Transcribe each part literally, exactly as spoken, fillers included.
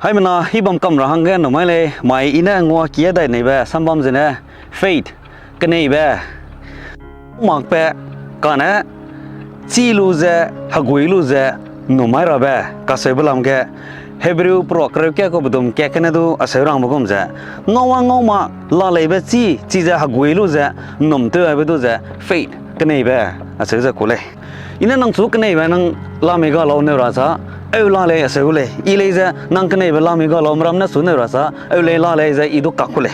Haimena, i bam kam ra hangge numai lei, mai i ne ngua kie dai neibe sambam zene faith, keneibe, makbe, kane, chi lu ze, hegui lu ze, numai rabe, kaseube lam ge, Hebrew peruak kereu kat ku bedum kat kene du aseu rangbe gum ze, ngau a ngau ma, la leibe chi, chize hegui lu ze, num tew aibe du ze, faith, keneibe, aseu ze ku lei. I ne nang chu keneibe nang la mei ga lau neu ra sa, eu la lei aseu lei. I lei ze nang keneibe la mei ga lau, meram ne su neu ra sa, eu lei la lei ze i du kak ku lei.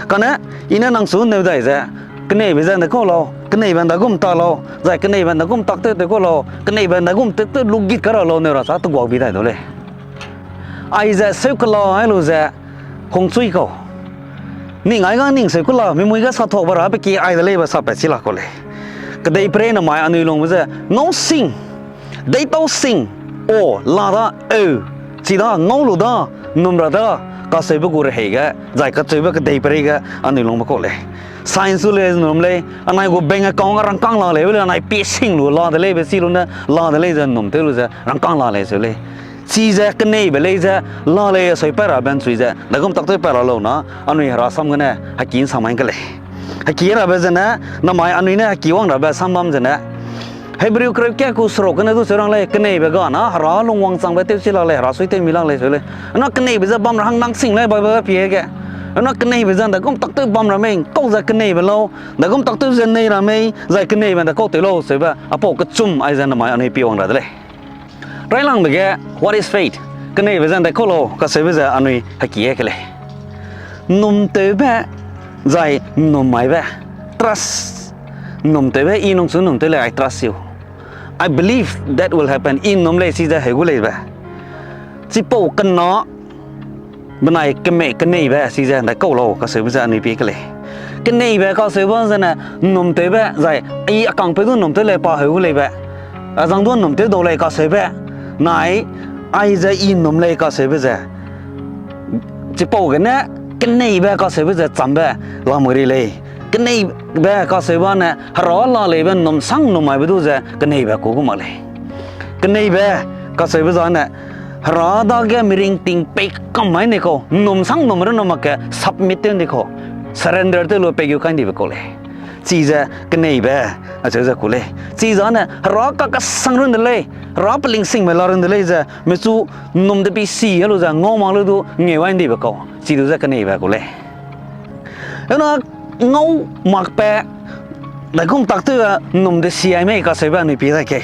Kane, i ne nang chu neu dai ze, keneibe ze ndaikau lau, keneibe ndagum tak lau, zai keneibe ndagum tak tew tew kau lau, keneibe ndagum tew tew lu git ka ra lau neu ra sa, teguak bi dai du lei. Aize seu kela ai lu ze, hungchui kau. Ning ai ga ning seu kela, mi mui ga sa thuak ba ra pe ki ai de lei ba sa pat chi la kau lei. Kedeiperei namai anui lungbe ze, ngau sing, deitau sing, o, la da, eu, chida, ngau lu da, num ra da, kaseube gu rehei ge, zai kacheube kedeiperei ge, anui lungbe kau lei. Science du lei num lei, anai gu bank account ga rangkâng la lei, lei anai pi sing lu la de lei, be si lu ne, la de lei ze num tew lu ze, rangkâng la lei seu lei. Chize keneibe lei ze, la lei aseu pat ra ben chui ze, ndaigum tak tew pat ra lau na, anui herasam gene, heki nsam mai ke lei. Heki rabe zene, namai anui ne heki wang rabe sambam zene, Hebrew kereu kat ku seruk gene du seu rang lei, keneibe ga na, hera lungwang changbe tew chi lak lei, hera sui tew mi lak lei seu lei. Na keneibe ze bam ra hang nang sing lei Bible pie ge. Na keneibe ze ndaigum tak tew bam ra mei, kau ze keneibe lau, ndaigum tak tew ze nei ra mei, zai keneibe nda kau tew lau seube, apau kechum aize namai anui pi wang ra de lei. Railangbe ge, what is faith? Keneibe ze ndaikau lau, kaseube ze anui heki e ke lei. Num tewbe, zai num maibe, trust. Num tewbe, i nung chu num tew lei, I trust you. I believe that will happen. I num lei, chize heu gu leibe. Chipau kena, benai kemei keneibe, chize ndaikau lau, kaseube ze anui pi ke lei. Keneibe kaseube zene, num tewbe, zai, i akangpeu du num tew lei pa heu gu leibe. Azang du num tew dau lei kaseube, nai, aize i num lei kaseube ze. Chipau gene, keneibe kaseube ze chambe, lamui ri lei. Keneibe kaseube ne, hera la leibe num sang num maibe du ze, keneibe ku gu mak lei. Keneibe kaseube zane, hera dage miring ting pei kam mai ni kau, num sang num runne mak ke submit tew ndi kau, surrender tew lu pei gu kai ndibe kau lei. Chize keneibe, acheu ze ku lei. Chizane, hera kakesang run de lei, hera pelingsingme la run de lei ze, mechu num de pi si a lu ze, ngau mak lu du, ngeu ai ndibe kau. Chi du ze keneibe ku lei. Ena ngau makbe, ndaigum tak tew a num de si ai mei kaseube anui pi dai ke.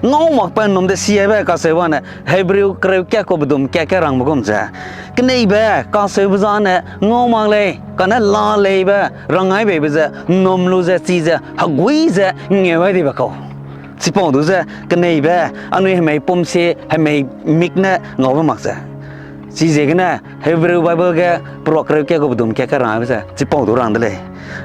Ngau makbe num de si aibe kaseube ne, Hebrew kereu kat ku bedum kat ke rangbe gum ze. Keneibe kaseube zane ngau mak lei, kane la leibe, rang ai beibe ze, num lu ze, chize, hegui ze, ngeu ai dibe kau. Chipau du ze, keneibe, anui hemei pum si, hemei mik ne ngaube mak ze. Chiziegene, Hebrew Bible ge, peruak kereu kat ku bedum kat ke rang aibe ze, chipau du rang de lei.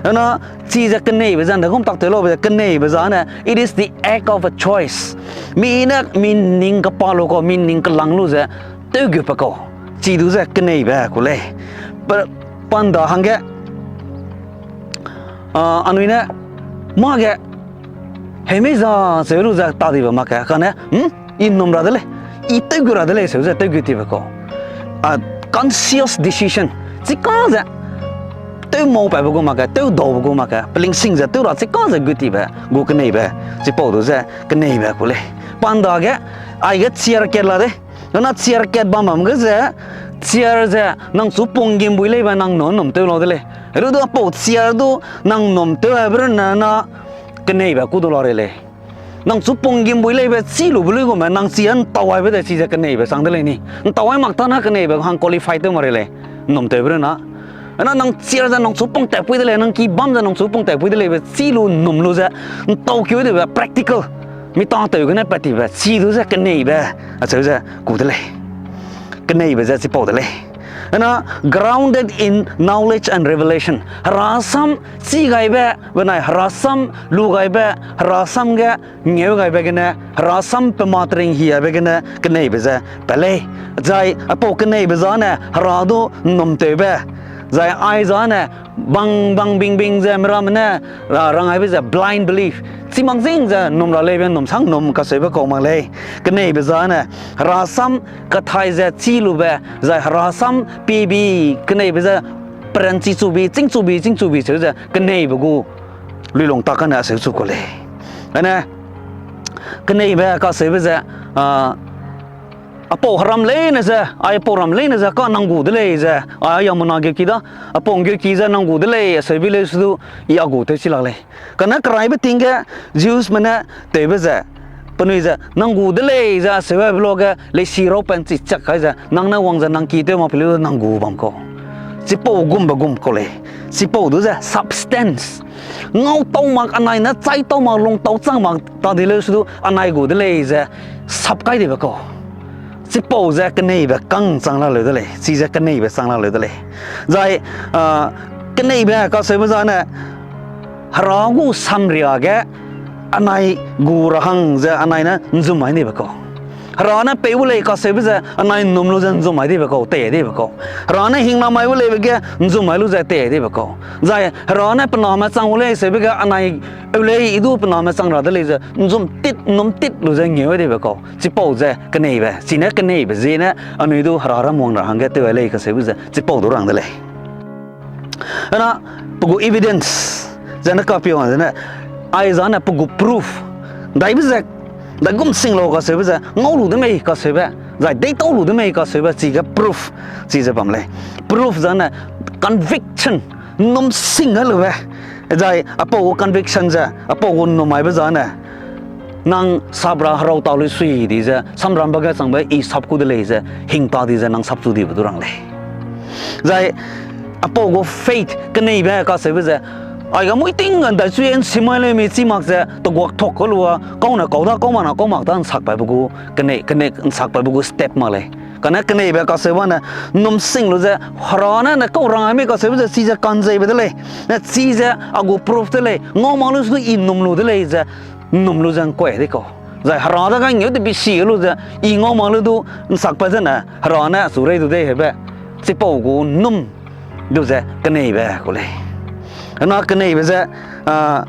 Ena, chize keneibe ze, ndaigum tak tew laube ze, keneibe zane, it is the act of a choice. Mi ne, mi ning kepa lu kau, mi ning kelang lu ze, tew gu pe kau. Chi du ze keneibe ku lei. Pa, panda hangge, a, anui ne, mâ ge, heimei za seu lu ze ta dibe mak ke, kane, hmm? I num ra de lei, i tew gu ra de lei seu ze tew gu tibe kau. A, conscious decision. Chika ze, tew mau paibe gu mak ke, tew daube gu mak ke, pelingsing ze tew ra chika ze gu tibe, gu keneibe, chipau du ze keneibe ku lei. Panda ge, aige chair kat la de, na chair kat bam bam ge ze, chair ze, nang chu pung gim bui leibe nang num num tew lau de lei. Heru du apau chair du, nang num tew aibe rune na, keneibe ku du la rei lei. Nang chu pung gim bui leibe chi lube luigume, nang chi a ntau aibe de chize keneibe sang de lei ni. Ntau ai mak ta na keneibe hang qualify tew ma rei lei. Num tewbe runa. Ena nang chair ze nang chu pung tatpui de lei, nang ki bam ze nang chu pung tatpui de leibe chi lu num lu ze. Ntau kiu dibe practical. Mi tâtew gene pat tibe, chi du ze keneibe. Acheu ze ku de lei. Keneibe ze chipau de lei. Ena grounded in knowledge and revelation. Herasam chi gaibe, benai herasam lu gaibe, herasam ge ngeu gaibe gene, herasam pe matering hi aibe gene, keneibe ze pe lei. Zai, apau keneibe zane, hera du num tewbe, Zai aizane bang bang bing bing ze miramme ne, ra, rang aibe ze blind belief, chi mak zing ze num ra leibe num sang num kaseube kau mak lei. Keneibe zane herasam kathai ze chî lube, zai herasam pie bi, keneibe ze peranchi chu bi, chîng chu bi, chîng chu bi seu ze keneibe gu luilung tak kane aseu chu kau lei. Ane, keneibe kaseube ze, a, apau heram leine ze, ai apau ram leine ze ka nang gu de lei ze, a Yamuna geuki da, apau geuki ze nang gu de lei aseu bi leu su du, i a gu tew chi lak lei. Kane keraibe ting ge Jewsme ne tewbe ze, penui ze nang gu de lei ze aseu aibe luage leisi rau pen chi chak kai ze, nang ne wang ze nang ki tew mak pe leu nang gu bam kau. Chipau gumbe gum kau lei. Chipau du ze substance. Ngau tau mak anai ne chai tau mak lung tau chang mak ta di leu su du anai gu de lei ze sap kai dibe kau. Chipau ze keneibe kang chang la leu de lei, chize keneibe chang la leu de lei. Zai, a, keneibe kaseube zane, hera gu samria ge anai gu ra hang ze anai ne nzum mai dibe kau. Hera ne pei gu lei kaseube ze anai num lu ze nzum mai dibe kau, tei dibe kau. Hera ne hingna mai gu leibe ge nzum mai lu ze tei dibe kau. Zai hera ne pe name chang gu lei seube ge anai eu lei, i du pe name chang ra de lei ze nzum tit, num tit lu ze ngeu dibe kau. Chipau ze keneibe, chine keneibe ziene anui du hera ram wang ra hangge tew ai lei kaseube ze chipau du rang de lei. Ana, pe gu evidence, zene kapia zene, aizane pe gu proof, ndaibe ze, ndaigum sing lau kaseube ze, ngau lu de mei kaseube, zai deitau lu de mei kaseube, chige proof, chize bam lei. Proof zane, conviction, num sing a lube, zai apau gu conviction ze, apau gu num aibe zane, nang sap ra herau tau lui sui di ze, samrambe ge changbe i sap ku de lei ze, hing ta di ze nang sap chu dibe du rang lei. Zai, apau gu faith, keneibe kaseube ze, aiga mui ting ga ndai chui nsi mai lei mi chi mak ze, teguak thok ka lua, kau ne kau da, kau mak na kau mak da, nsak paibe gu, kenei, kenei, nsak paibe gu step mak lei. Kane keneibe kaseube ne, num sing lu ze, hera ne, ne kau rang ai mei kaseube ze, chize kanzeibe de lei. Ne chize a gu proof de lei, ngau mak lu su du i num lu de lei ze, num lu ze ngkuai de kau. Zai hera dage ngeu de bisi lu ze, i ngau mak lu du, nsak pa zene, hera ne achu rei du de hebe. Chipau gu num du ze keneibe kau lei. Ana keneibe ze, a,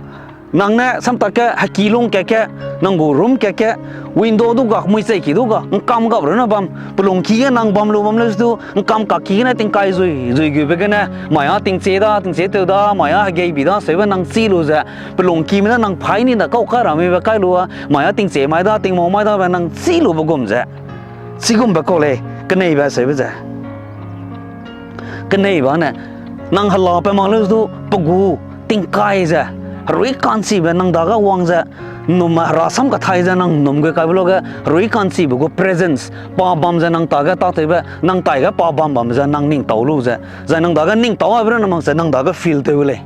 nang ne samtak ge, heki lung kat ge, nang gu room kat ge, window du ga, mui chei ki du ga, ngkam gap rune bam, pelungki ge nang bam lu bam leu su du, ngkam kaki gene tingkai zui, zui gube gene, mai a tingchie da, tingchie tew da, mai a hegei bi da, seube nang chî lu ze, pelungkime ne nang phai ni da kau kai ra meibe kai lu a, mai a tingchie mai da, tingmau mai dabe nang chî lube gum ze. Chigumbe kau lei, keneibe seube ze. Keneibe ne, nang hela pe mak leu du, pe gu, tingkai ze, herui ka'nchibe nang dage wang ze, num, herasam kathai ze nang num ge kaibe luage, herui ka'nchibe gu presence, pa bam ze nang tage tâtewbe, nang taige pa bam bam ze nang ning tau lu ze, zai nang dage ning tau aibe rune mak ze nang dage feel tew lei.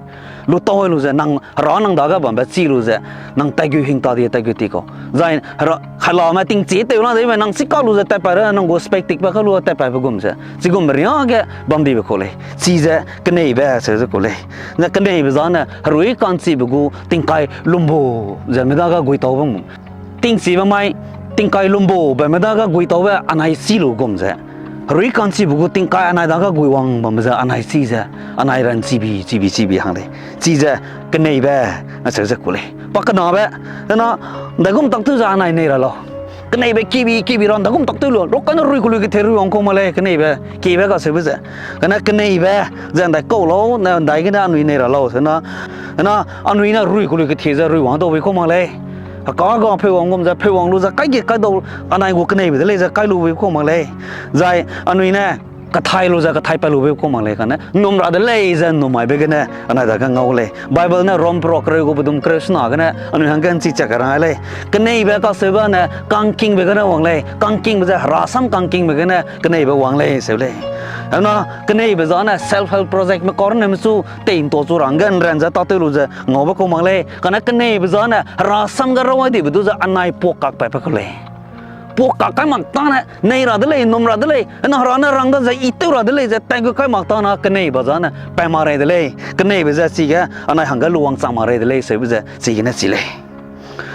Lu tau lu ze nang hera nang dage bambe chî lu ze, nang taigeu hing ta di taigeu ti kau. Zai hera, helame tingchie tew la debe nang chika lu ze tatpai ra nang gu spectacle pe ka lu tatpaibe gum ze. Chigumbe riage bam dibe kau lei. Chize keneibe seu ze kau lei. Ne keneibe zane herui ka'nchibe gu tingkai lumbo ze me dage gui tau bam. Tingchibe mai, tingkai lumbo bambe dage gui taube anai chî lu gum ze. Herui ka'nchibe gu tingkai anai dage gui wang bambe ze anai chî ze, anai ran chibi, chibi, chibi hang lei. Chize keneibe, acheu ze kau lei. Pa kenabe, dena, ndaigum tak tew ze anai nei ra lau. Keneibe kibi, kibi ra ndaigum tak tew lu, rok kane rui ku lui kethe rui wang kau mak lei, keneibe, kibe kaseube ze. Kane keneibe, ze ndai kau lau, ne ndai gene anui nei ra lau, sena, na, anui ne rui ku lui kethe ze rui wang dau bi kau mak lei. Heka ga pheu wang gum ze, pheu wang lu ze, kai ge kai dau, anai gu keneibe de lei ze kai lu bi kau mak lei. Zai anui ne, kathai lu ze, kathai pa lu bi kau mak lei, kane, num ra de lei ze, num aibe gene, anai dage ngau lei. Bible ne Rom perua kereu gu bedum kereu sena gene, anui hangge nchi chak rang lei. Keneibe kaseube ne, kangkingbe gene wang lei. Kangkingbe ze, herasam kangkingbe gene, keneibe wang lei, seu lei. Hena, keneibe zane, self help project me kar ne mechu, tei nto chu rangge nran ze, tâtew lu ze, ngaube kau mak lei. Kane keneibe zane, herasam ge rawai dibe du ze, anai puak kak paibe kau lei. Puak kak kai mak tane, nei ra de lei, num ra de lei, hena hera ne rang da ze, i tew ra de lei ze, taigeu kai mak tane, keneibe zane, pa mak rei de lei. Keneibe ze, chige, anai hangge luwang chang mak rei de lei, seube ze, chigene chi lei.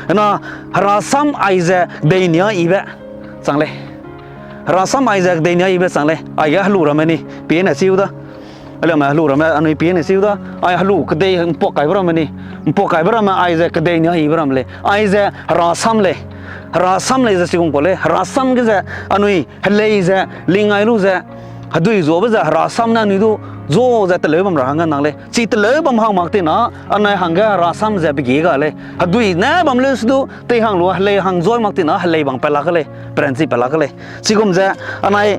Hena, herasam aize, deinia ibe, chang lei. Herasam aize, deinia ibe, chang lei. Aige helu ramme ni, pie ne chiu da. Aliame helu ramme anui pie ne siu da, ai helu kedei ’mpuak kaibe ramme ni, ’mpuak kaibe ramme aize kedei ni aibe ramme lei, aize herasam lei, herasam lei ze sigum kau lei, herasam ge ze anui helei ze, lingai lu ze, hedui zuabe ze herasam ne anui du zua ze teleu bam ra hangge nang lei. Chi teleu bam hang mak tina, anai hangge herasam ze pegi ga lei. Hedui ne bam leu se du, tei hang lu helei hang zua mak tina, helei bang pe lak lei, peranchi pe lak lei. Chigum ze, anai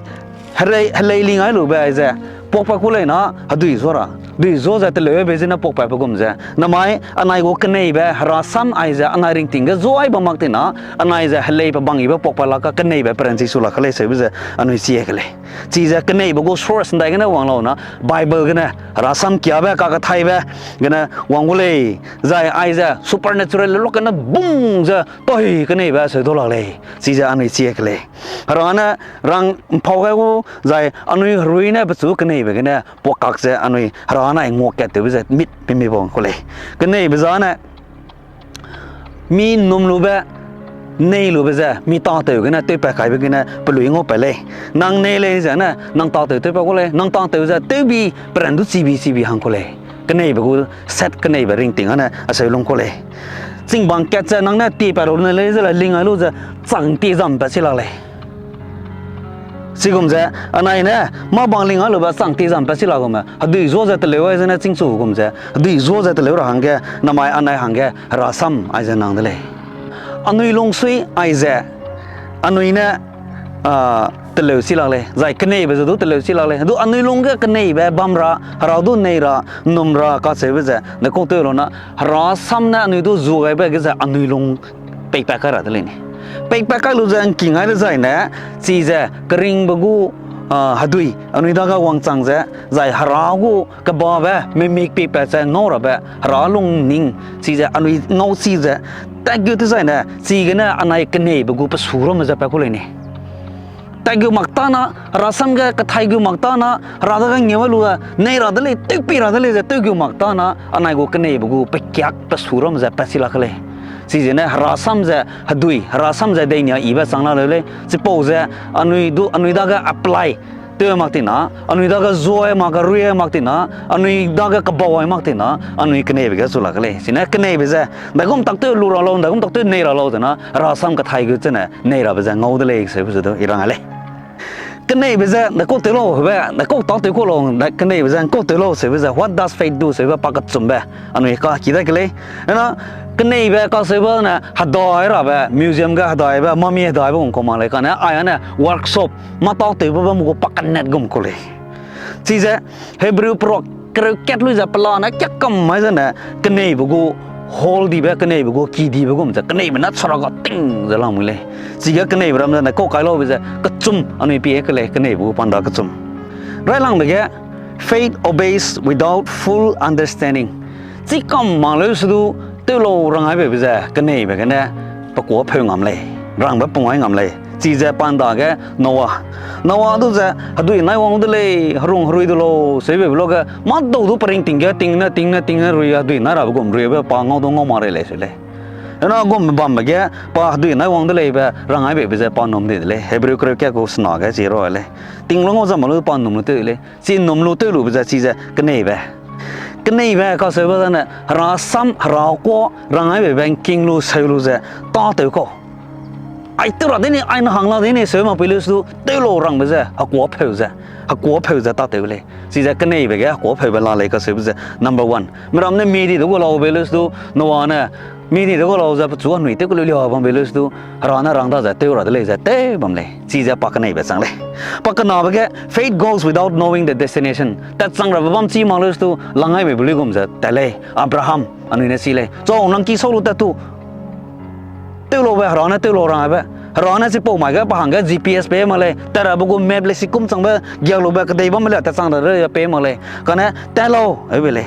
herei, helei lingai lube aize, puak pa ku lei na, hedui zua ra. Dui zua ze teleube zene puak pa pe gum ze. Namai, anai gu keneibe herasam aize, anai ringting ge zuai bam mak tina, anai ze helei pe bang ibe puak pa lak ka keneibe peranchi su lak lei seube ze, anui chi ke lei. Chize keneibe gu source ’ndaigene wang lau na, Bible gene, herasam kiabe, kakethaibe, gene wang gu lei, zai aize supernatural lok kene bung ze, toi keneibe seu du lak lei, chize anui chi ke lei. Hera ne rang ’mpau gai gu, zai anui herui ne pechu keneibe gene puak kak ze anui hera nai nguak kat tewbe ze mit pimi bang ku lei. Keneibe zane, mi ’nnum lube, nei lube ze, mi tâtew gene, tewpat kaibe gene, pelui ngau pat lei. Nang nei lei zene, nang tâtew tewpat ku lei, nang tâtew ze, tewbi, peran du chibi, chibi hang ku lei. Keneibe gu set keneibe ringting ane, aseu lung ku lei. Chingbang kat ze, nang ne tiepat lu ne lei ze, lingai lu ze, chang tie zam pat si lak lei. Chigum ze, anai ne, mâ bang lingai lube chang tie zam pat si lak gume, hedui zua ze teleu ai zene chingchu gum ze, hedui zua ze teleu ra hangge, namai anai hangge, herasam aize nang de lei. Anui lungsui aize, anui ne, ah, teleu si lak lei, zai keneibe ze du teleu si lak lei. Du anui lung ge keneibe bam ra, hera du nei ra, ’nnum ra kacheube ze, ne kau tew lu na, herasam ne anui du zua gaibe ge ze anui lung peipat kai ra de lei ni. Peipat kai lu ze ’ngking ai dezai ne, chize keringbe gu, ah, hedui, anui dage wangchang ze, zai hera gu kebabe, mimik peipat ze ngau rabe, hera lung ning, chize anui ngau chi ze, tat gu dezai ne, chigene anai keneibe gu pesu ramme ze pat ku lei ni. Tat gu mak tana, herasam ge kethai gu mak tana, hera dage ngeu lu, nei ra de lei, tewpi ra de lei ze tew gu mak tana, anai gu keneibe gu pekiak pesu ramme ze pat si lak lei. Chizene herasam ze hedui, herasam ze deinia ibe chang la leu lei. Chipau ze anui du, anui dage apply tew mak tina, anui dage zua mak, rui mak tina, anui dage kebau mak tina, anui keneibe ge chu lak lei. Chine keneibe ze, ndaigum tak tew lu ra lau, ndaigum tak tew nei ra lau zena, herasam kethai gu chene, nei rabe ze ngau de lei, seube ze du, i rang a lei. Keneibe ze, ndaikau tew lau, be, ndaikau tâtew kau lau, keneibe ze, ndaikau tew lau, seube ze, what does faith do, seube pa kechumbe, anui ka ki dai ke lei. Ena, keneibe kaseube ne, hedai rabe, museum ge hedaibe, mami hedaibe gum kau mak lei, kane, ai ane, workshop, mâ tâtewbe bam gu pa kanet gum kau lei. Chize, Hebrew perua kereu kat lui ze pelane kiakam mai zene, keneibe gu hall dibe, keneibe gu ki dibe gum ze, keneibe ne chara ga ting ze lamui lei. Chige keneibe ram zene, kau kai laube ze, kechum anui pie ke lei, keneibe gu panda kechum. Railangbe ge, faith obeys without full understanding. Chikam mak leu se du, tew lau rang aibe be ze, keneibe gene, pe kuâ pheu ngam lei, rangbe pung ai ngam lei. Chize panda ge Noah. Noah du ze, hedui nai wang de lei, herung herui du lau, seube be luage, mâdau du peringting ge, ting ne, ting ne, ting ne rui, hedui nai rabe gum ruibe pa ngau du ngau mak rei lei se lei. Ena gum bambe ge, pa hedui nai wang de lei be, rang aibe be ze pa num di de lei, Hebrew kereu kat gu sena ge chi ra lei. Ting lu ngau zam lu pa num lu tew lei, chi num lu tew lube ze chize keneibe. Keneibe kaseube zene, herasam, hera kuâ, rang aibe be ngking lu, seu lu ze, tâtew kau. Ai tew ra de ni, ai na hang la de ni, seu mak pui leu se du, tew lau rangbe ze, hekuâ pheu ze, hekuâ pheu ze tâtew lei. Chize keneibe ge, hekuâ pheube la lei kaseube ze, number one. Miram ne mi di de gu laube leu se du, Noah ne, mi di de gu lau ze, pechu anui tew kelu lia bambe leu se du, hera ne rang da ze, tew ra de lei ze, tew bam lei. Chize pa keneibe chang lei. Pa kenabe ge, faith goes without knowing the destination. Tat chang rabe bam chi mak leu se du, lang aibe be luigum ze, tat lei. Abraham, anui ne chi lei. Chau, nang ki sau lu tat tu. Tew laube, hera ne tew lau rang aibe. Hera ne chipau mai ge pa hangge G P S pei mak lei. Tat rabe gu map lei sikum changbe, giak lube kedei bamme lei, tat chang da de pei mak lei. Kane, tat lau, aibe lei.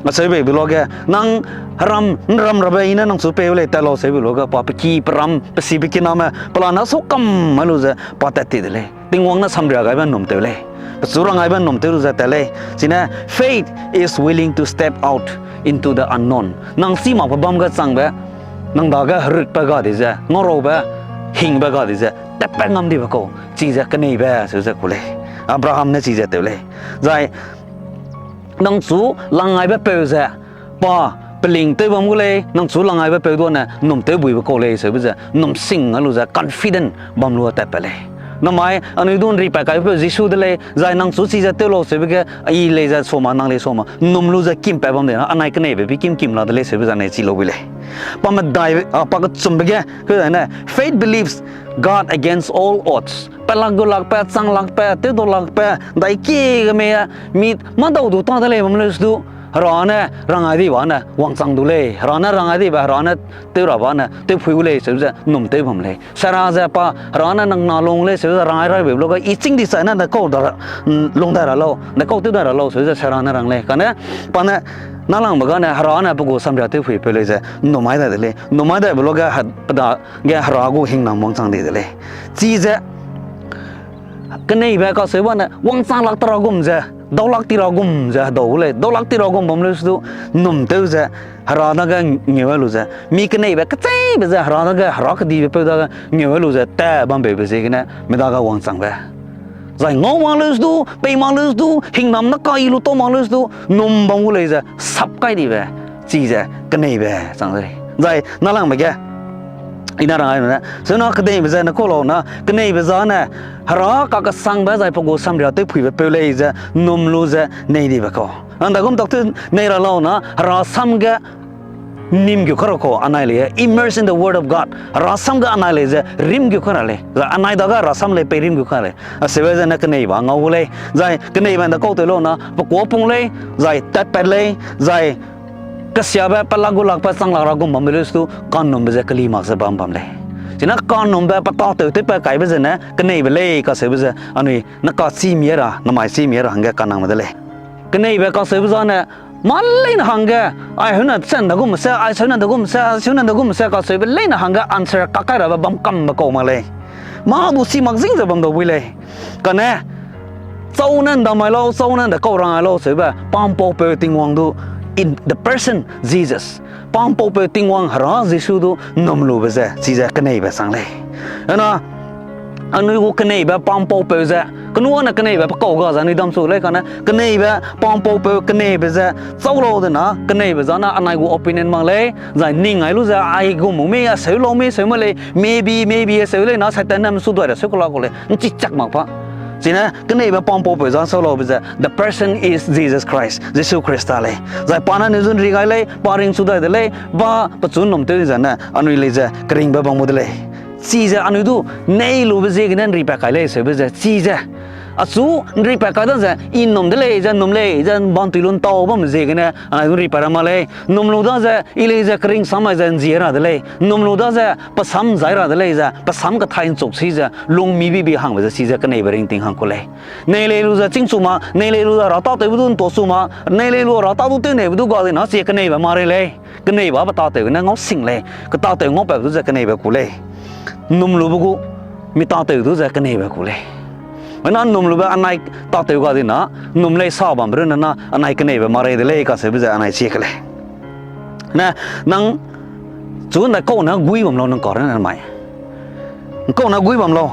Aseube be luage, nang heram, ’nram rabe i ne nang chu pei lei, tat lau seube luage, pa pe ki, pe ram, pe si, pe kiname, pelane sau kam ai lu ze, pa tat ti de lei. Tingwang ne samria gaibe ’nnum tew lei. Pechu rang aibe ’nnum tew lu ze tat lei. Chine, faith is willing to step out into the unknown. Nang chi makbe bam ge changbe, nang dage herutbe ga di ze, ngauraube, hingbe ga di ze, tatpat ngam dibe kau, chize keneibe, seu ze ku lei. Abraham ne chize tew lei. Zai, nang chu langaibe peu ze, pa, peling tew bam gu lei, nang chu langaibe peu du ne, ’nnum tew buibe kau lei, seube ze, ’nnum sing a lu ze, confident bam lu a tatpat lei. Namai, anui du ’nri pat kaibe peu Jisu de lei, zai nang chu chize tew lau seube ge, i lei ze soma, nang lei soma, ’nnum lu ze kimpat bam de na, anai keneibe bi kim kim la de lei, seube ze anai chi lau bui lei. Pa medai, a, pa kechumbe ge, keu zai ne, faith believes God against all odds. Pelak gu lakbe, chang lakbe, tewdau lakbe, ’ndaikie ge mei, mi mâdau du tâ de lei bam leu se du, Hera ne rangai dibe ne wangchang du lei, Hera ne rangai dibe, Hera ne tew rabe ne tewphui gu lei, seube ze ’nnum tew bam lei. Sara ze pa, Hera ne nang na lung lei, seube ze rangai raibe luge, i chîng di chai ne, ’ndaikau da ra, ’n, lung dai ra lau, ’ndaikau tew dai ra lau, seube ze Sara ne rang lei. Kane, pa ne, nâlangbe gane, Hera ne pe gu samria tewphuipeu lei ze, ’nnum mai dai de lei, ’nnum mai daibe luge, ha, pe dage Hera gu hingnam wangchang di de lei. Chize, keneibe kaseube ne, wangchang lak te ra gum ze, dau lak ti ra gum ze, hedau gu lei, dau lak ti ra gum bam leu se du, ’nnum tew ze, Hera dage ngeu lu ze, mi keneibe kecheibe ze, Hera dage, Hera kedibe peu dage ngeu lu ze, tat bambe be ziegene, mi dage wangchangbe. Zai ngau mak leu se du, pei mak leu se du, hingnam ne kai lu tau mak leu se du, ’nnum bam gu lei ze, sap kai dibe, chize keneibe chang de lei. Zai nâlangbe ge, i ne rang ai ne, sena keneibe ze ne kau lau na, keneibe zane, Hera kakesangbe zai pe gu samria tewphuibe peu lei ze, ’nnum lu ze nei dibe kau. Nang dagum tak tew nei ra lau na, Hera sam ge ’nnim gu ka ra kau, anai lei, immerse in the word of God. Hera sam ge anai lei ze rim gu ka ra lei. Zai anai dage Hera sam lei peirim gu ka lei. Aseube ze ne keneibe ngau gu lei. Zai keneibe ’ndaikau tew lau na, pe kuâ pung lei, zai tatpat lei, zai kesiabe, pelak gu lakbe, chang lak ra gum bambe leu se du, ka'nnumbe ze keli mak ze bam bam lei. Chine ka'nnumbe pe tâtew tewpat kaibe zene, keneibe lei kaseube ze, anui ne kachî mi ra, namai chî mi ra hangge kanangme de lei. Keneibe kaseube zane, mâ leine hangge, ai heune sen dagum se, ai seune dagum se, ai seune dagum se kaseube leine hangge answer kakai rabe bam kambe kau mak lei. Mâ du chî mak zing ze bam dau bui lei. Kane, châu ne ’ndamai lau, châu ne ’ndaikau rangai lau seube, pa ’mpaupeu Tingwang du, in the person Jesus. Pa ’mpaupeu Tingwang Hera Jisu du ’nnum lube ze, chize keneibe chang lei. Ena, anui gu keneibe pa ’mpaupeu ze, kenu ane keneibe pe kau ga ze anui dam su lei kane, keneibe pa ’mpaupeu keneibe ze, châu lau de na, keneibe zane anai gu opinion mak lei, zai ning ai lu ze, ai gu mu mi, aseu lau mi, seu ma lei, maybe, maybe, aseu lei na, Satan ne mesu dai ra seu kela kau lei, ’nchi chak mak pa. Chine, keneibe pa ’mpaupeu zane seu laube ze, the person is Jesus Christ, Jisu Khrista lei. Zai pa ne anui zu ’nri gai lei, pa ringchu dai de lei, pa pechu ’nnum tew zene, anui lei ze, keringbe bam mu de lei. Chize anui du, nei lube ziegene ’nri pat kai lei seube ze, chize. Achu ’nri pat kai da ze, i ’nnum de lei ze, ’nnum lei ze, ’mbantui lu ’ntau bamme ziegene, anai du ’nri pat ra mak lei. ’Nnum lu da ze, i lei ze, kering sam mai ze, ’nzie ra de lei. ’Nnum lu da ze, pe sam ’nzai ra de lei ze, pe sam kethai ’nchuk si ze, lung mi bibi hangbe ze, chize keneibe ringting hang ku lei. Nei lei lu ze chîngchu ma, nei lei lu ze Hera tâtewbe du ’ntua chu ma, nei lei lu Hera tâ du tewneibe du ga di na, chi keneibe ma rei lei. Keneibe pe tâtew gene ngau sing lei, ketâtew ngau pat du ze keneibe ku lei. ’Nnum lube gu, mi tâtew du ze keneibe ku lei. Ena ’nnum lube anai tâtew ga di na, ’nnum lei sa bambe runne na, anai keneibe ma rei de lei kaseube ze anai chie ke lei. Ne, nang chu ’ndaikau ne gui bam lau nang kau runne mai. ’Ndaikau ne gui bam lau.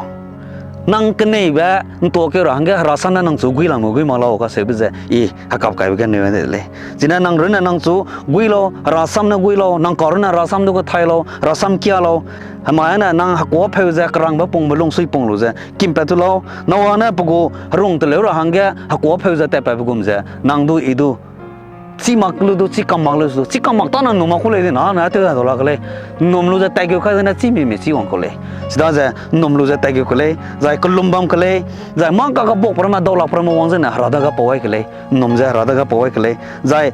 Nang keneibe ’ntua keu ra hangge Hera sam ne nang chu gui lam ge gui mak lau kaseube ze i hekap kaibe ge neu de lei. Chine nang runne nang chu gui lau, Hera sam ne gui lau, nang kau runne Hera sam du kethai lau, Hera sam kia lau. Hemai ne nang hekuâpeu ze kerangbe pungbe lungsui pung lu ze kimpat tu lau. Noa ne pe gu herung teleu ra hangge hekuâpeu ze tatpatbe gum ze nang du i du chî mak lu du, chî kam mak lu du, chî kam mak tâne ’nnum mak ku lei di na, ne tew dai dau la ke lei. ’Nnum lu ze tatkeu kai zene chî mi mi chî wang kau lei. Chidaze ’nnum lu ze tatkeu ke lei, zai kelum bam ke lei, zai mâ ka kebuak pe ramme, dau lak pe ramme wang zene Hera dage pau ai ke lei, ’nnum ze Hera dage pau ai ke lei, zai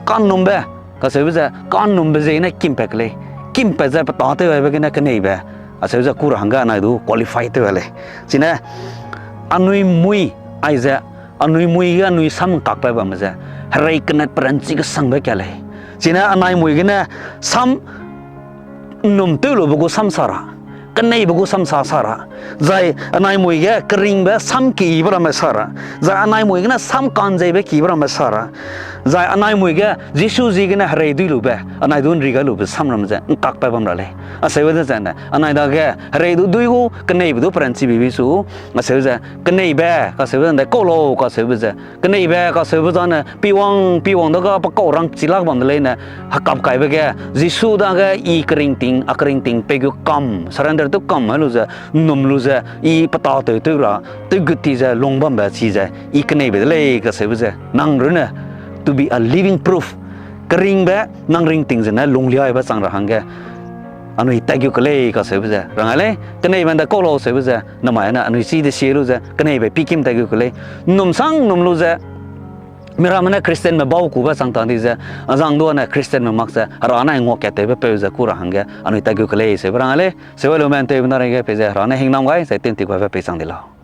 ka'nnumbe, kaseube ze ka'nnumbe ziegene kimpat ke lei, kimpat ze pe tâtew aibe gene keneibe, aseu ze ku ra hangge anai du qualify tew ai lei. Chine anui mui, aize anui mui ge anui sam ’ngkakbe bamme ze, herei kenet peranchi kesangbe ka lei. Chine anai mui gene sam ’nnum tew lube gu sam sa ra, keneibe gu samsa sa ra, zai anai mui ge keringbe sam kibe ramme sa ra, zai anai mui gene sam kanzeibe kibe ramme sa ra, zai anai mui ge Jisu ziegene herei dui lube, anai du nri gai lube samram ze ’ngkakbe bam ra lei. Aseu de zene, anai dage herei du dui gu keneibe du peranchibe bi su, aseu ze keneibe, kaseube de kau lau, kaseube ze, keneibe, kaseube zane, piwang, piwang dage pe kau rangchi lak bam de leine, hekap kaibe ge, Jisu dage i keringting, a keringting pei gu kam, surrender tew kam, helu ze, ’nnum lu ze, i peta tew tew ra, tew gut ti ze, lung bambe chi ze, i keneibe de lei, kaseube ze, nang runne, to be a living proof. Keringbe, nang ringting zene, lungliaibe chang ra hangge, anui tat gu ke lei, kaseube ze, rang ai lei, keneibe de kau lau seube ze, namai ne, anui chi de sie lu ze, keneibe pikim tat gu ke lei, ’nnum sang ’nnum lu ze, miramme ne Christianme bau kube chang tang di ze, azang duane Christianme mak ze, Hera ne nguakattewbe peu ze ku ra hangge, anui tat gu ke lei, seube rang ai lei, seube lume ’nteube na reige pei ze, Hera ne hingnam gai, zai tinti guibe pei chang di lau.